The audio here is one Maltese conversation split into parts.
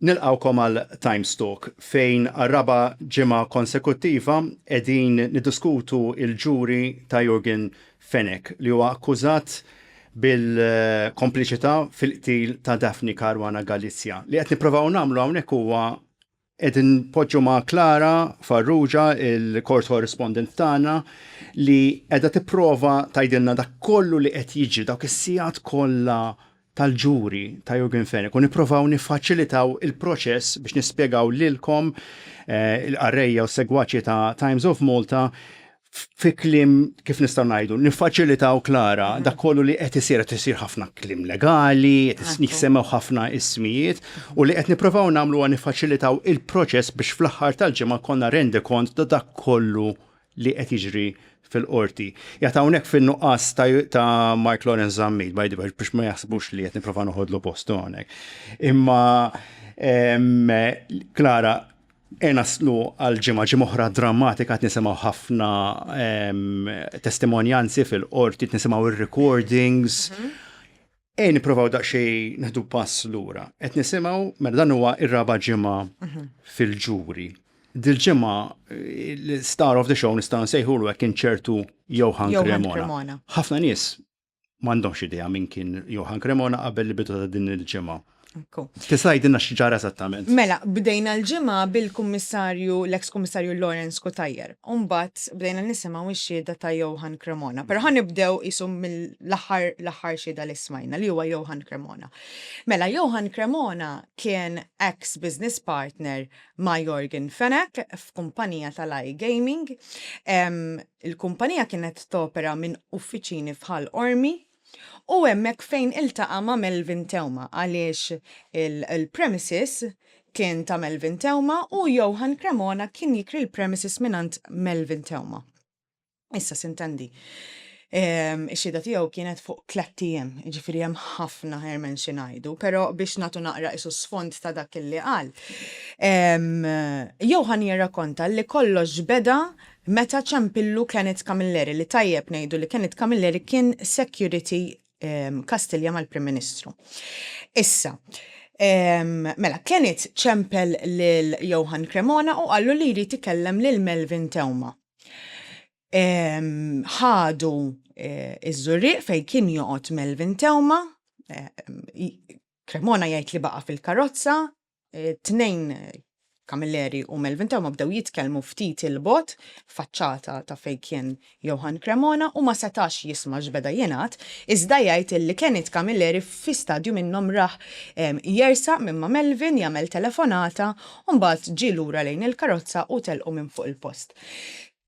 Nilqgħukom għal Times Talk fejn għar-raba' ġimgħa konsekuttiva qegħdin niddiskutu l-ġuri ta' Yorgen Fenech li huwa akkużat bil-kompliċità fil-qtil ta' Daphne Caruana Galizia. Li qed nipprovaw nagħmlu hawnhekk huwa qegħdin npoġġu ma' Clara Farrugia, il-court correspondent tagħna, li qiegħda tipprova tgħidilna dak kollu li qed jiġri dawk is-sigħat kollha tal-ġuri ta' Yorgen Fenech u nipprovaw niffaċilitaw il-proċess biex nispjegaw lilkom, il-qarrejja u s-segwaċi ta' Times of Malta, fi kliem kif nistgħu ngħidu, niffaċilitaw Clara dak kollu li qed isir, qed isir ħafna kliem legali, qed jisemgħu ħafna ismijiet u li qed nipprovaw nagħmlu huwa niffaċilitaw il-proċess biex fl-aħħar tal-ġimgħa jkollna rendikont ta' dak kollu li qed jiġri fil-qorti. Qiegħed hawnhekk fin-nuqqas ta' Mark Lawrence Zammit, by the way, biex ma jaħsbux li qed nipprova noħodlu postu hawnhekk. Imma Clara, e naslu għal ġimgħa, ġimgħa oħra drammatika qed nisimgħu ħafna testimonjanzi fil-qorti, qed nisimgħu ir-recordings. Ejja nipprovaw daqsxejn nieħdu pass lura. Qed nisimgħu mela dan huwa r-raba' ġimgħa fil-ġuri. Dil-ġimgħa l-star of the show nistgħu nsejħulu hekk kien ċertu Johann Cremona. Ħafna nies m'għandhomx idea min kien Johann Cremona qabel il-bidu ta' din il-ġimgħa. Tista' tgħidilna x'ġara eżattament? Mela, bdejna l-ġimgħa bil-Kummissarju, l-eks Kummissarju Lawrence Cutajar. U mbagħad bdejna nisimgħu x-xhieda ta' Johann Cremona. Però ħa nibdew qisu mill-aħħar l-aħħar xhieda li smajna li huwa Johann Cremona. Mela, Johann Cremona kien ex business partner ma' Yorgen Fenech f'kumpanija tal-iGaming. Il-kumpanija kienet topera minn uffiċini f'Ħal Qormi U hemmhekk fejn iltaqa' ma' Melvin Theuma għaliex il-premises kien ta' Melvin Theuma u Johann Cremona kien jikri l-premises mingħand Melvin Theuma. Issa sintendi, ix-xhieda tiegħu kienet fuq tlett ijiem, jiġifieri hemm ħafna Herman xi ngħidu, però biex nagħtu naqra qisu sfond ta' dak illi qal. Johann jirrakonta li kollox beda Meta ċempillu Kenneth Camilleri, li tajjeb ngħidu li Kenneth Camilleri kien security Kastilja mal-Prim Ministru. Issa, mela Kenneth ċempel lil Johann Cremona u qallu li jrid ikellem lil Melvin Theuma. Ħadu ż-Żurrieq fejn kien joqgħod Melvin Theuma, Cremona jgħid li baqa' fil-karozza, Tnejn Camilleri u Melvin Theuma bdew jitkellmu ftit 'il bogħod, faċċata ta' fejn kien Johann Cremona u ma setax jisma' x'beda jingħad, iżda jgħid illi Kenneth Camilleri fi stadju minnhom rah jersaq minn ma' Melvin jagħmel telefonata u mbagħad ġie lura lejn il-karozza u telqu minn fuq il-post.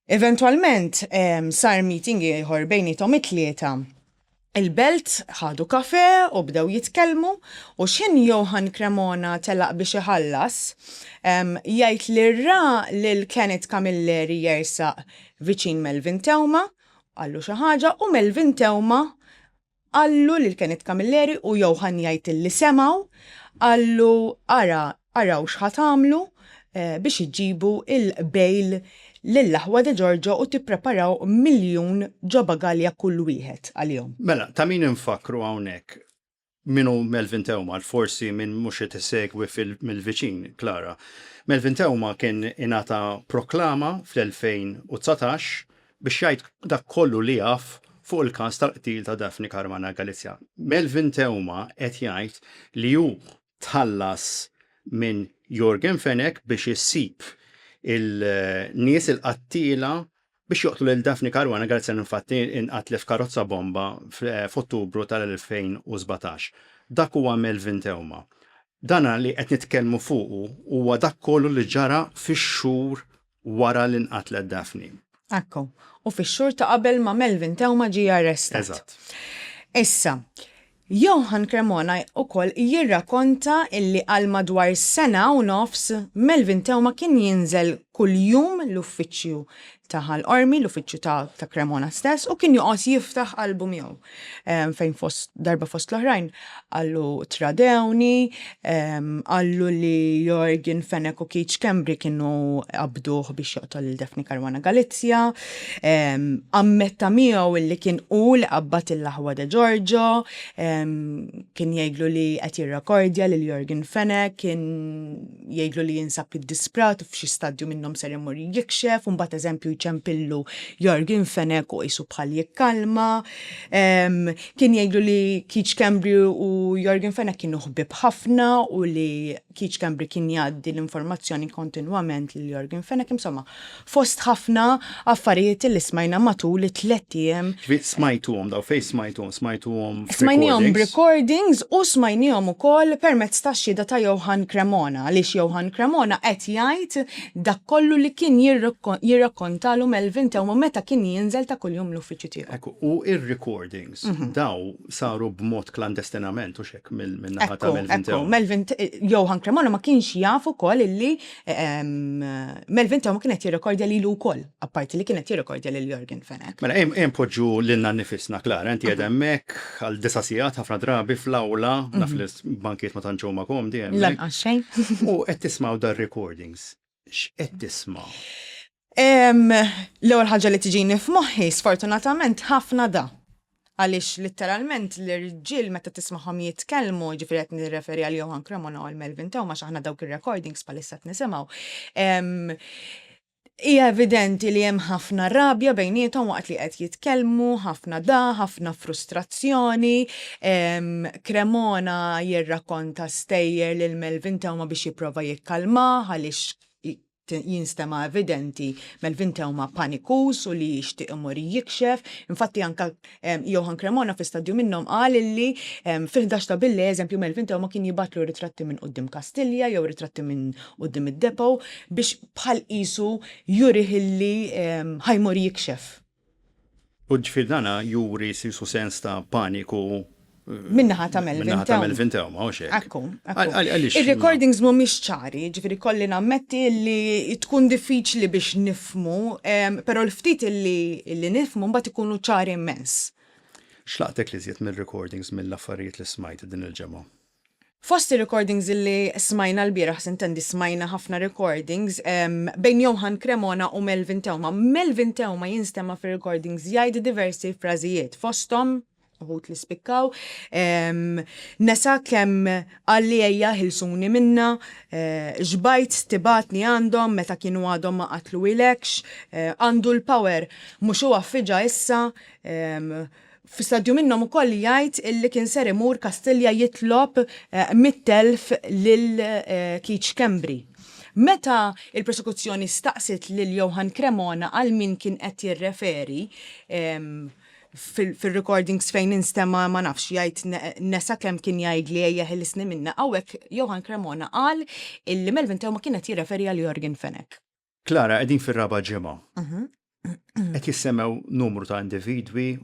Eventwalment sar meeting ieħor bejniethom it-tlieta. Il-Belt ħadu kafè u bdew jitkellmu u x'ħin Johann Cremona telaq biex iħallas, jgħid li ra lil Kenneth Camilleri jersaq viċin Melvin Theuma, qallu xi ħaġa u Melvin Theuma Qallu lil Kenneth Camilleri u Johann jgħid illi semgħu, qallu ara araw x'ħa tagħmlu biex iġġibu il-bail lill-aħwa De Giorgio u tippreparaw miljun ġo bagalja kull wieħed għalihom. Mela, ta' min infakkru hawnhekk min hu Melvin Theuma, għal forsi min mhux qed isegwi mill-viċin, Clara. Melvin Theuma kien ingħata proklama fl-2019 biex jgħid dak kollu li jaf fuq il-każ tal-qtil ta' Daphne Caruana Galizia. Melvin Theuma qed jgħid li hu tħallas minn Yorgen Fenech biex isib il-nies il-qattiela biex joqtlu lil Daphne Caruana Galizia li infatti inqatlet f'karozza bomba f'Ottubru tal-2017. Dak huwa Melvin Theuma. Dan li qed nitkellmu fuqu huwa dak kollu li ġara fix-xhur wara li nqatlet Daphne. Ekku. U fix-xhur ta' qabel ma Melvin Theuma ġie arrestat. Eżatt. Issa, Johann Cremona ukoll jirrakonta illi għal madwar sena u nofs Melvin Theuma kien jinżel kuljum l-uffiċċju ta' Ħal Qormi, l-uffiċċju ta', ta Cremona stess, u kien joqgħod jiftaħ qalbu miegħu. Fejn fost darba fost l-oħrajn qallu tradewni, qallu li Yorgen Fenech u Keith Schembri kienu qabduh biex joqtol lil Daphne Caruana Galizia, ammetta miegħu illi kien hu li qabbad il-aħwa De Giorgio, kien jgħidlu li qed jirrekordja lil Yorgen Fenech, kien jgħidlu li jinsab iddisprat u f'xi stadju minnhom ser imur jikxef u mbagħad eżempju jċempillu Yorgen Fenech u qisu bħal jikkalma. Kien jgħidlu li Keith Schembri u Yorgen Fenech kienu ħbieb ħafna u li Keith Schembri kien jgħaddi l-informazzjoni kontinwament lil Yorgen Fenech, insomma, fost ħafna affarijiet li smajna matul it-tlett ijiem. Ġifieri smajtuhom daw, fejn smajtuhom? Smajtuhom Smajnihom b'recordings u smajnihom ukoll permezz tax-xhieda ta' Johann Cremona, għaliex Johann Cremona qed jgħid dak kollu li kien jirrakkontalu Melvin Theuma meta kien jinżel ta' kuljum l-uffiċċju tiegħu. Ekku, u r-recordings daw saru b'mod klandestinament, hux hekk, min-naħa ta' Melvin Theuma? Ekku, Melvin, Johann Cremona ma kienx jaf ukoll illi Melvin Theuma kien qed jirrekordja lilu wkoll, apparti li kien qed jirrekordja lil Yorgen Fenech. Mela, ejja npoġġu lilna nnifisna, Clara, inti qiegħda hemmhekk għal disa' sigħat ħafna drabi fl-awla, naf li l-bankijiet ma tantx huma komdi hemmhekk. Lanqas xejn. U qed tismgħu dar-recordings. X'qed tisma'? L-ewwel ħaġa li tiġini f'moħħi, sfortunatament, ħafna da. Għaliex litteralment l-irġiel meta tismagħhom jitkellmu, jiġifieri qed nirreferi għal Johann Cremona u għal Melvin Theuma għax aħna dawk ir-recordings bħalissa qed nisimgħu, hija evidenti li hemm ħafna rabja bejniethom waqt li qed jitkellmu, ħafna da, ħafna frustrazzjoni. Cremona jirrakkonta stejjer lil Melvin Theuma biex jipprova jikkalmah għaliex jinstema' evidenti Melvin Theuma panikuż u li jixtieq imur jikxef. Infatti anka Johann Cremona fi stadju minnhom qal illi fil-ħdax ta' billejl eżempju Melvin Theuma kien jibgħatlu ritratti minn quddiem Kastilja jew ritratti minn quddiem id-depot biex bħal qisu jurih illi ħa jmur jikxef. U ġifieri dana juri sisu sens ta' paniku Min-naħa ta' Melvin Min-naħa ta' Melvin Theuma, hux hekk? Ekku, ekku. Ir-recordings mhumiex ċari, ġifieri kolli nammetti li tkun diffiċli biex nifhmu, però l-ftit li nifhmu mbagħad ikunu ċari immens. X'laqtek l-iżjed mir-recordings mill-affarijiet li smajt din il-ġimgħa? Fost ir-recordings li smajna lbieraħ, sintendi smajna ħafna recordings, bejn Johann Cremona u Melvin Theuma. Melvin Theuma jinstema' fir-recordings jgħid diversi frażijiet, fosthom, uħud li spikkaw, nesa kemm qalli ejja ħilsuni minnha, xbajt tibgħatni għandhom meta kienu għadhom ma qatluhilekx, għandu l-power, mhux hu għaffiġha issa, Fi stadju minnhom ukoll jgħid illi kien ser imur Kastilja jitlob 100,000 lil Keith Schembri. Meta l-prosekuzzjoni staqsiet lil Johann Cremona għal min kien qed jirreferi, fir-recordings fejn instema' ma nafx jgħid nesa kemm kien jgħidli ejja ħelisni minnha, hawnhekk Johann Cremona qal illi Melvin Theuma kien qed jirreferi għal Yorgen Fenech. Clara, qegħdin fir-raba' ġimgħa. Qed jissemmew numru ta' individwi,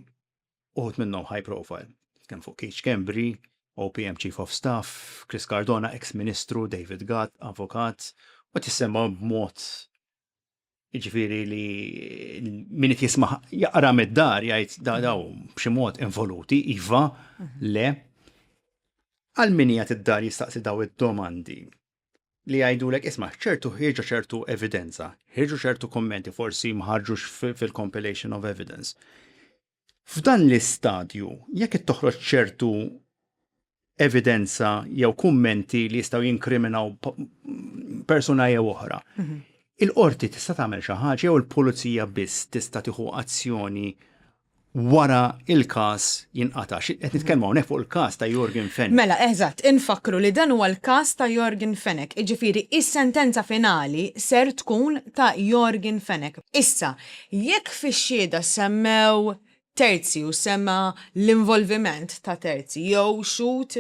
uħud minnhom high profile. Kemm fuq Keith Schembri, OPM Chief of Staff, Chris Cardona, ex-Ministru, David Gatt, avukat, u qed jissemmew b'mod jiġifieri li min qed jisma' jaqra mid-dar jgħid da daw b'xi mod involuti, iva, le. Għal min qiegħed id-dar jistaqsi daw id-domandi, li jgħidulek isma' ċertu ħierġa ċertu evidenza, ħierġu ċertu kummenti forsi ma ħarġux fil-compilation of evidence. F'dan l-istadju, jekk qed toħroġ ċertu evidenza jew kummenti li jistgħu jinkriminaw persuna jew oħra, mhm. il-qorti tista' tagħmel xi ħaġa jew il-pulizija biss tista' tieħu azzjoni wara il-każ jinqata'. Qed nitkellmu hawnhekk fuq il-każ ta' Yorgen Fenech. Mela, eżatt, infakkru li dan huwa l-każ ta' Yorgen Fenech, jiġifieri is-sentenza finali ser tkun ta' Yorgen Fenech. Issa, jekk fix-xhieda semmew terzi u semma l-involviment ta' terzi jew xhud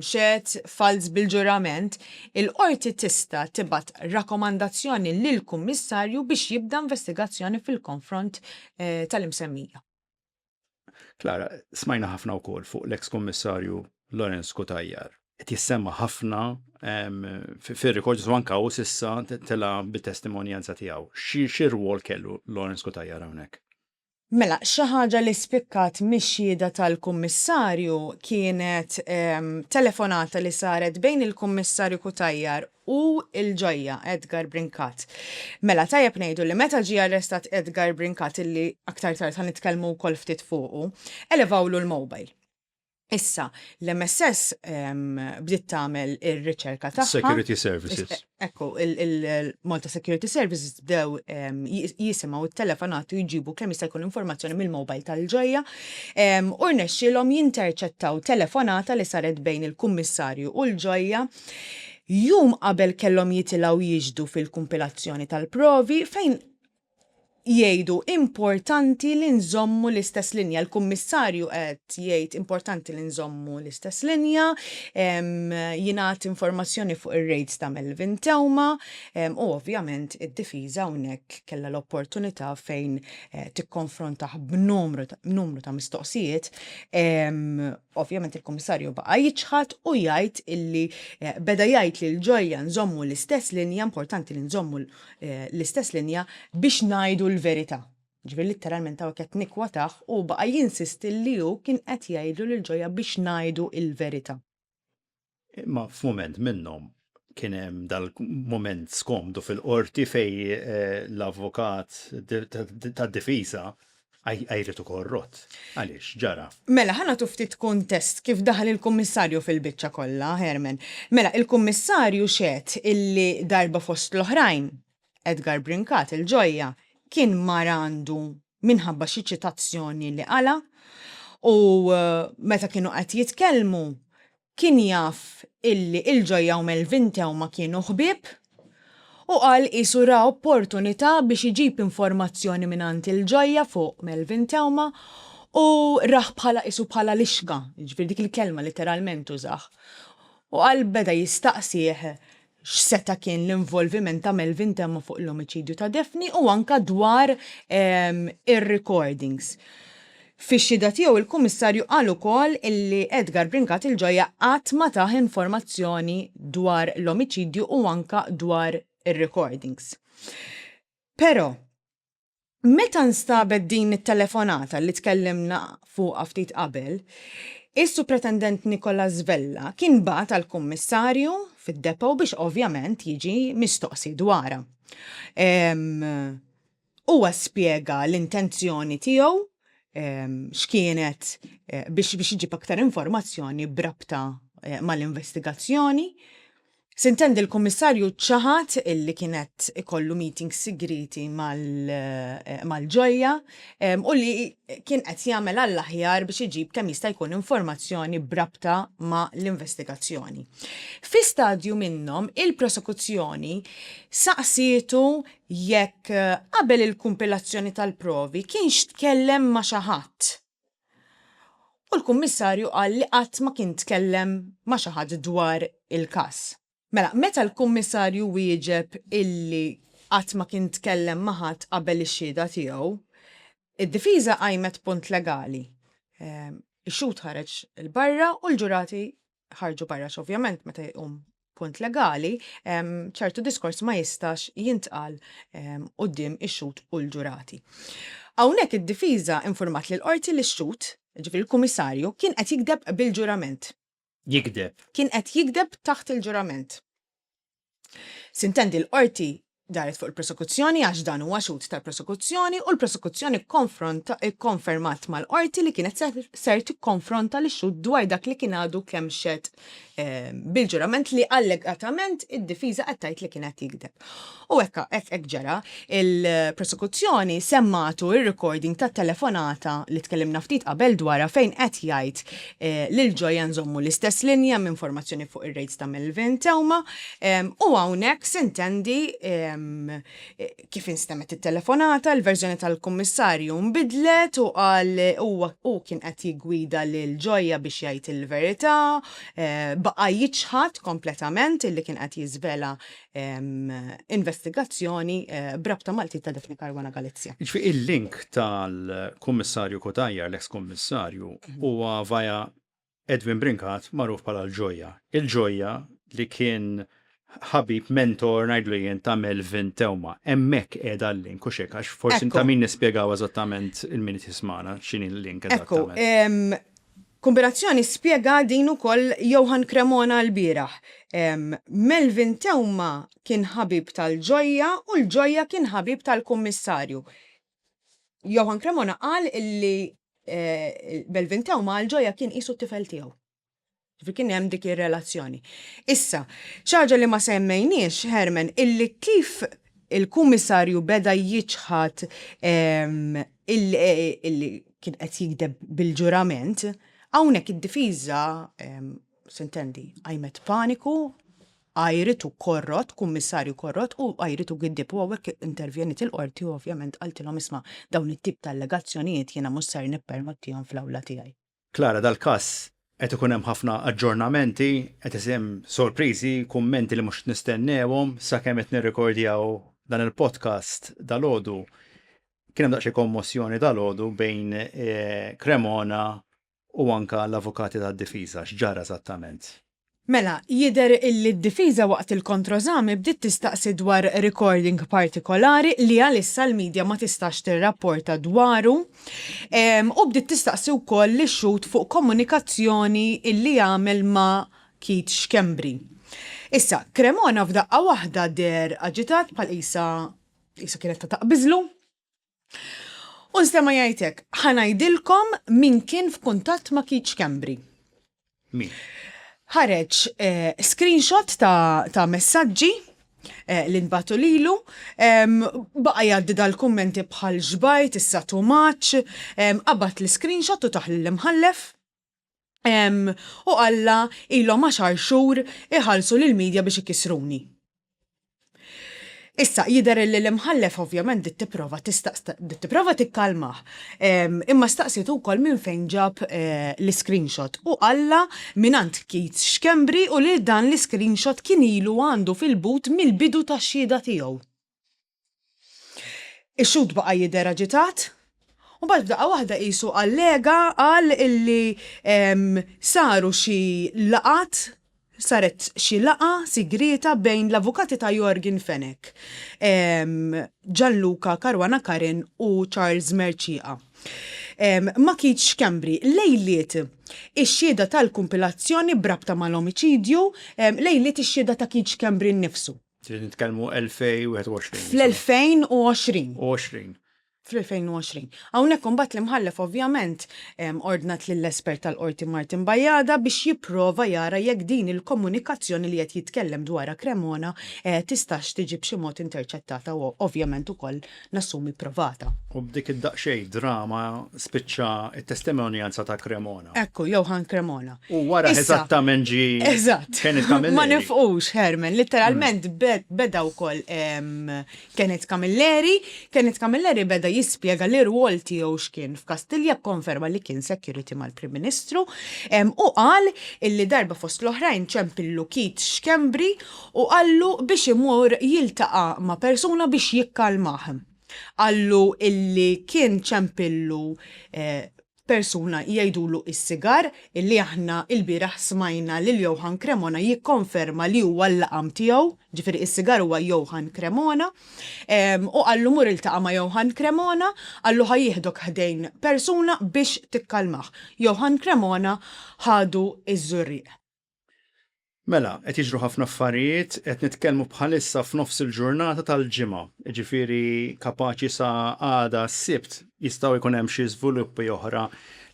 xehed falz bil-ġurament, il-Qorti tista' tibgħat rakkomandazzjoni lill-Kummissarju biex jibda investigazzjoni fil-konfront tal-imsemmija. Clara, smajna ħafna wkoll fuq l-eks Kummissarju Lawrence Cutajar. qed jissemma ħafna fir-recordings u anka hu s'issa tela' bit-testimonjanza tiegħu. Xi rwol kellu Lawrence Cutajar hawnhekk? Mela, xi ħaġa li spikkat mix-xhieda tal-Kummissarju kienet telefonata li saret bejn il-Kummissarju Cutajar u l-Ġojja, Edgar Brincat. Mela, tajjeb ngħidu li meta ġie arrestat Edgar Brincat illi aktar tard ħa nitkellmu wkoll ftit fuqu, elevawlu l-mobile. Issa, l-MSS bdiet tagħmel ir-riċerka tagħha. Security Services. Ekku, il-Malta Security Services bdew jisimgħu t-telefonat u jġibu kemm jista' jkun informazzjoni mill-mobile tal-ġojja u rnexxielhom jinterċettaw telefonata li saret bejn il-kummissarju u l-ġojja jum qabel kellhom jitilgħu jixhdu fil-kumpilazzjoni tal-provi fejn jgħidu importanti li nżommu l-istess linja. Il-Kummissarju qed jgħid importanti li nżommu l-istess linja, jingħad informazzjoni fuq ir-raids ta' Melvin Theuma u ovvjament id-difiża hawnhekk kellha l-opportunità fejn eh, tikkonfrontah b'numru ta' mistoqsijiet. Ovvjament il-Kummissarju baqa' jiċħad u jgħid illi eh, beda jgħid li l-ġojja nżommu l-istess linja, importanti li nżommu l-istess linja biex ngħidu l-verità. Ġifieri litteralment hawnhekk qed nikkwotah u baqa' jinsisti li hu kien qed jgħidlu lil Ġoja biex ngħidu l-verità. Imma f'mument minnhom kien hemm dal-mument skomdu fil-qorti fejn l-avukat tad-difiża Għajritu korrott. Għaliex? X'ġara? Mela, ħa nagħtu ftit kuntest kif daħal il-Kummissarju fil-biċċa kollha, Herman. Mela, il-Kummissarju xehed illi darba fost l-oħrajn, Edgar Brincat, il-Ġojja, kien mar għandu minħabba xi ċitazzjoni li qala' u meta kienu qed jitkellmu, Kien jaf illi il-Ġojja u Melvin Theuma kienu ħbieb u qal qisu ra opportunità biex iġib informazzjoni mingħand il-Ġojja fuq Melvin Theuma u rah bħala qisu bħala lixka, jiġifieri dik il-kelma litteralment użah. U qal beda jistaqsih x'seta' kien l-involviment ta' Melvin Theuma fuq l-omiċidju ta' Daphne u anka dwar ir-recordings. Fix-xhieda tiegħu il-Kummissarju qal ukoll illi Edgar Brincat il-Ġojja qatt ma tah informazzjoni dwar l-omiċidju u anka dwar ir-recordings. Però, Meta nstabet din it-telefonata li tkellimna fuqha ftit qabel, is-Supretendent Nicholas Vella kien bagħat għall-Kummissarju fid-depot biex ovvjament jiġi mistoqsi dwarha. Huwa spjega l-intenzjoni tiegħu x'kienet biex biex iġib aktar informazzjoni b'rabta mal-investigazzjoni. Sintendi l-Kummissarju ċaħad illi kien qed ikollu meetings sigrieti mal-Ġojja u li kien qed jagħmel għall-aħjar biex iġib kemm jista' jkun informazzjoni b'rabta ma' l-investigazzjoni. Fi stadju minnhom il-prosekuzzjoni saqsietu jekk qabel il-kumpilazzjoni tal-provi kienx tkellem ma' xi ħadd. U l-Kummissarju qal li qatt ma kien tkellem ma' xi ħadd dwar il-każ. Mela, meta l-Kummissarju wieġeb illi qatt ma kien tkellem ma' ħadd qabel ix-xhieda tiegħu, id-difiża qajmet punt legali. Ix-xhud ħareġ 'il barra u l-ġurati ħarġu barra għax ovvjament meta jqum punt legali, ċertu diskors ma jistax jintqal quddiem ix-xhud u l-ġurati. Hawnhekk id-difiża infurmat lill-qorti li x-xhud, jiġifieri l-Kummissarju, kien qed jigdeb bil-ġurament. Jigdeb. Kien qed jigdeb taħt il-ġurament. Sintendi l-qorti daret fuq il-prosekuzzjoni għax dan huwa xhud tal-prosekuzzjoni u l-prosekuzzjoni kkonfermat mal-qorti li kienet ser tikkonfronta lix-xhud dwar dak li kien għadu kemm xehed bil-ġurament li allegatament id-difiża qed tgħid li kien qed jigdeb. U hekk hekk ġara, il-prosekuzzjoni semmatu r-recording tat-telefonata li tkellimna ftit qabel dwarha fejn qed jgħid lil Ġojja nżommu l-istess linja hemm informazzjoni fuq ir-raids ta' Melvin Theuma u hawnhekk sintendi kif instemgħet it-telefonata, il-verżjoni tal-Kummissarju nbidlet u qal huwa hu kien qed jiggwida lil Ġojja biex jgħid il-verità, baqa' jiċħad kompletament illi kien qed jiżvela investigazzjoni b'rabta mal-qtil ta' Daphne Caruana Galizia. Jiġifieri il-link tal-Kummissarju Cutajar, l-eks Kummissarju, huwa via. Edwin Brincat magħruf bħala l-Ġojja. Il-Ġojja li kien ħabib mentor ngħidlu jien ta' Melvin Theuma. Hemmhekk qiegħda l-link hux hekk għax forsi ta' min nispjegaw eżattament il min qed jismagħna x'inhi l-link eżattament. Ekku, kombinazzjoni spjega din ukoll Johann Cremona lbieraħ. Melvin Theuma kien ħabib tal-Ġojja u l-Ġojja kien ħabib tal-Kummissarju. Johann Cremona qal illi Melvin Theuma għall-Ġojja kien qisu t-tifel tiegħu. Ġifieri kien hemm dik ir-relazzjoni. Issa, xi ħaġa li ma semmejniex, Herman, illi kif il-kummissarju beda jiċħad illi kien qed jigdeb bil-ġurament, hawnhekk id-difiża, sintendi, qajmet paniku, għajritu korrott, kummissarju korrott u għajritu giddieb u hawnhekk intervjeniet il-qorti u ovvjament qaltilhom isma' dawn it-tip ta' allegazzjonijiet jiena mhux ser nippermettihom fl-awla tiegħi. Clara, dal-każ qed ikun hemm ħafna aġġornamenti, qed isem sorpriżi, kummenti li mhux qed nistennewhom sakemm qed nirrikordjaw dan il-podcast dalgħodu. Kien hemm daqsxejn kommossjoni dalgħodu bejn Cremona u anke l-avukati tad-difiża. X'ġara eżattament? Mela, jidher illi d-difiża waqt il-kontroeżami bdiet tistaqsi dwar recording partikolari li għalissa l-media ma tistax tirrapporta dwaru u bdiet tistaqsi wkoll lix-xhud fuq komunikazzjoni illi għamel ma' Keith Schembri. Issa, Cremona f'daqqa waħda deher aġitat bħal qisha qisha kienet ta' taqbiżlu. U nstema' jgħid hekk, ħa ngħidilkom min kien f'kuntatt ma' Keith Schembri. Min? Ħareġ eh, screenshot ta', ta messaġġi eh, li nbatu lilu, baqa' jgħaddi dal-kummenti bħal xbajt, issa too much, qabad l-screenshot u taħ lill-imħallef. U qalla ilhom għaxar xhur iħallsu lill-media biex ikissruni. Issa, jidher illi l-imħallef ovvjament bdiet tipprova bdiet tipprova tikkalmah. Imma staqsietu wkoll minn fejn ġab eh, l-iscreenshot u qalla mingħand Keith Schembri u li dan l-iscreenshot kien ilu għandu fil-but mill-bidu tax-xhieda tiegħu. Ix-xhud baqa' jidher aġitat, u mbagħad f'daqqa waħda qisu allega qal illi saru xi laqgħat, saret xi laqgħa sigrieta bejn l-avukati ta' Yorgen Fenech, Gianluca Caruana Curran u Charles Mercieca. Ma' Keith Schembri, lejliet ix-xhieda tal-kumpilazzjoni b'rabta mal-omiċidju, lejliet ix-xhieda ta' Keith Schembri nnifsu. Ġifieri nitkellmu 2021. Fl-2020. 20. Fl-2020. Hawnhekk imbagħad l-imħallef ovvjament ordnat lill-espert tal-Qorti Martin Bajada biex jipprova jara jekk din il-komunikazzjoni li qed jitkellem dwarha Cremona tistax tiġi b'xi mod interċettata u ovvjament ukoll nassumi provata. U b'dik id-daqsxejn drama spiċċa t-testimonjanza ta' Cremona. Ekku, Johann Cremona. U wara eżattament ġie Eżatt. Kenneth Camilleri. Ma nifqux, Herman. Litteralment beda wkoll Kenneth Camilleri. Kenneth Camilleri beda jispjega l-irwol tiegħu x'kien f'Kastilja, kkonferma li kien security mal-Prim Ministru u qal illi darba fost l-oħrajn ċempillu Keith Schembri u qallu biex imur jiltaqa' ma' persuna biex jikkalmah. Qallu illi kien ċempillu persuna jgħidulu is-sigar, illi aħna ilbieraħ smajna lil Johann Cremona jikkonferma li huwa l-laqam tiegħu, ġifieri is-sigar huwa Johann Cremona, u qallu mur iltaqa' ma' Johann Cremona, qallu ħa jieħdok ħdejn persuna biex tikkalmah. Johann Cremona ħadu ż-Żurrieq. Mela, qed jiġru ħafna affarijiet, qed nitkellmu bħalissa f'nofs il-ġurnata tal-Ġimgħa, jiġifieri kapaċi sa għada s-Sibt jistgħu jkun hemm xi żviluppi oħra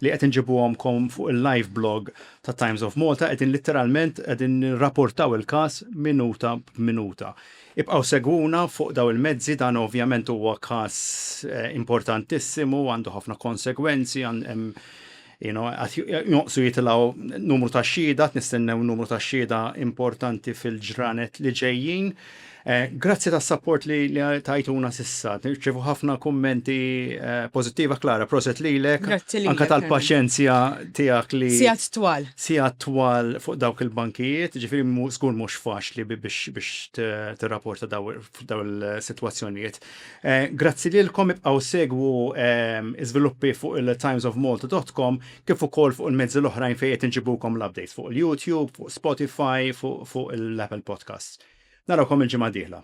li qed inġibuhomkom fuq il-live blog ta' Times of Malta, qegħdin litteralment qegħdin nirrapportaw il-każ minuta b'minuta. Ibqgħu segwuna fuq dawn il-mezzi, dan ovvjament huwa każ importantissimu, għandu ħafna konsegwenzi, hemm You know, għad jonqsu jitilgħu numru ta' xhieda, qed nistennew numru ta' xhieda importanti fil-ġranet li ġejjin. Grazzi tas-support li tajtuna s'issa. Nirċievu ħafna kummenti pożittiva Klara, proset lilek. Grazzi lilek. Anka tal-paċenzja tiegħek li. Sigħat twal. Sigħat twal fuq dawk il-bankijiet, ġifieri żgur mhux faċli biex tirrapporta daw il-sitwazzjonijiet. Grazzi lilkom ibqgħu segwu iżviluppi fuq il-timesofmalta.com kif ukoll fuq il-mezzi l-oħrajn fejn qed inġibukom l-updates fuq il-YouTube, fuq Spotify, fuq l-Apple Podcasts. Narawkom il-ġimgħa d-dieħla.